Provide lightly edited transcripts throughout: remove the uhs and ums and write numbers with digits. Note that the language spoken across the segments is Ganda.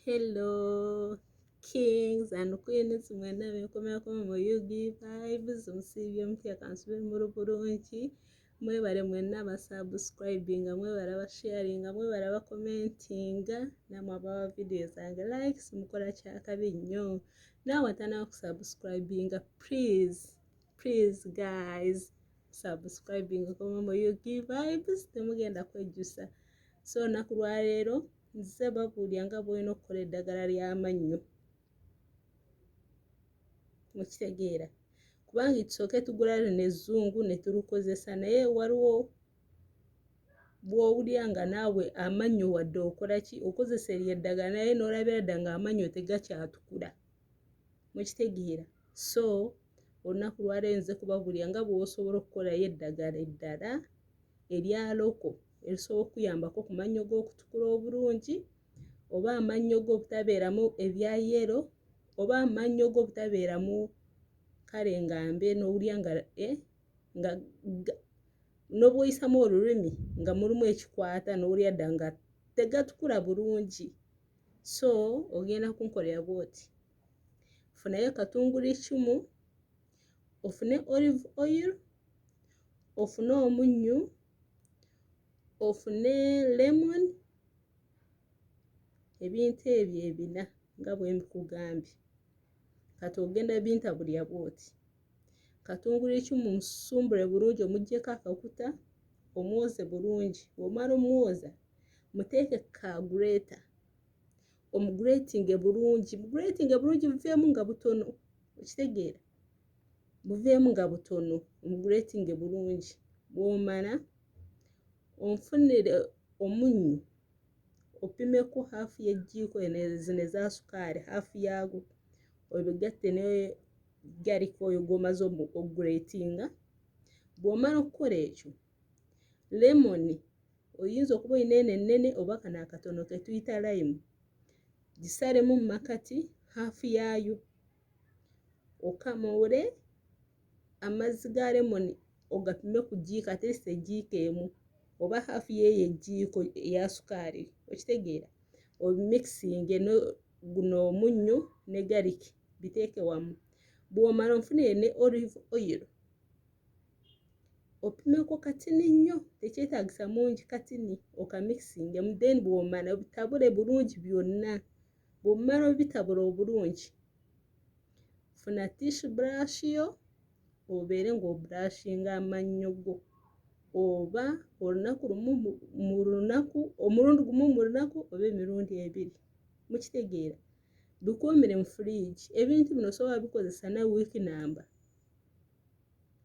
Hello kings and queens, mwenna benkomyako mu UG Vibes, musiibye mutya? Kansube muli bulungi. Mwebale mwenna abasubscribinga, mwebale abasharinga, mwebale abacommentinga, namwe abawa video zange likes, mukola kyakabi nnyo. Naawe atanaba kusubscribinga, please, please guys, subscribing koma mu UG Vibes, temugenda kwejjusa. So olunaku lwaleero nzize babuulya nga bwolina okukola eddagala ly'amannyo, mukitegeera? Kubanga tusooke tugula lino ezzungu ne tulukozesa, naye waliwo bw'owulira nga naawe amannyo wadde okola ki, okozesa eryo eddagala, naye n'olabira dda nga amannyo tegakyatukula, mukitegeera? So olunaku lwaleero nze kubabuulira nga bw'osobola okukolayo eddagala eddala erya local erisobola okukuyambako ku mannyo g'okutukula obulungi, oba amannyo g'obutabeeramu ebya yellow, oba amannyo g'obutabeeramu kale nga mbe n'owulira nga nga n'obwoyisamu olulimi nga mulimu ekikwata, n'owulira dda nga tegatukula bulungi. So ogenda kunkolera bw'oti: funayo katungulukyumu, ofune olive oil, ofune omunnyu, ofune lemon, ebintu ebyo ebina nga bwe mbikugambye. Kati ogenda bintabulya bw'oti: katungulukyumu musumbule bulungi, omuggyeko akakuta, omwoze bulungi. Bw'omala omwoza, muteeke ka grater, omugratinge bulungi, mugratinge bulungi, buveemu nga butono, okitegeera? Buveemu nga butono, omugratinge bulungi. Bw'omala, onfunire omunnyu, opimeko half y'ejjiiko zino eza sukaali, half yaago, obigatte ne garlic oyo gw'omaze okugratinga. Bw'omala okukola ekyo, lemon oyinza okuba olina eno ennene oba kano akatono ke tuyita lime, gisalemu mu makati, half yaayo, okamuule amazzi ga lemon, ogapime ku jjiiko, at least ejjiiko emu oba half y'eyo ejjiiko eya sukaali, okitegeera? Obimixinge guno omunnyu ne garlic, biteeke wamu. Bw'omala, onfunire ne olive oil, opimeko katini nnyo, tekyetaagisa mungi, katini, okamixingemu. Then bw'omala, obitabule bulungi byonna. Bw'omala obitabula obulungi, funa tissue brush yo, obeere ng'obrushinga amannyo go, oba olunaku lumu mu lunaku, omulundi gumu mu lunaku oba emirundi ebiri, mukitegeera? Bikuumire mu fridge. Ebintu bino osobola bikozesa na wiiki namba.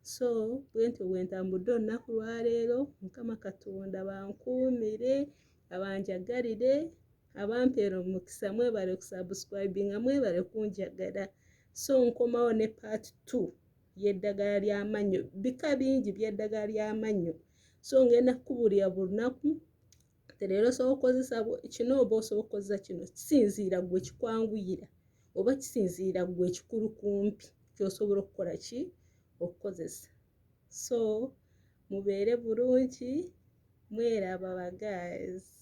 So bwentyo bwe ntambudde olunaku lwaleero. Mukama Katonda bankuumire, abanjagalire, abampeera omukisa. Mwebale kusubscribinga, mwebale kunjagala. So nkomawo ne part 2 y'eddagala ly'amannyo. Bika bingi by'eddagala ly'amannyo, so ngenda kukubuulira buli lunaku leero osobola okukozesa kino oba osobola okukozesa kino, kisinziira gwe kikwanguyira oba kisinziira gwe kikulu kumpi ky'osobola okukola ki okukozesa. So mubeere bulungi, mweraba ba guys.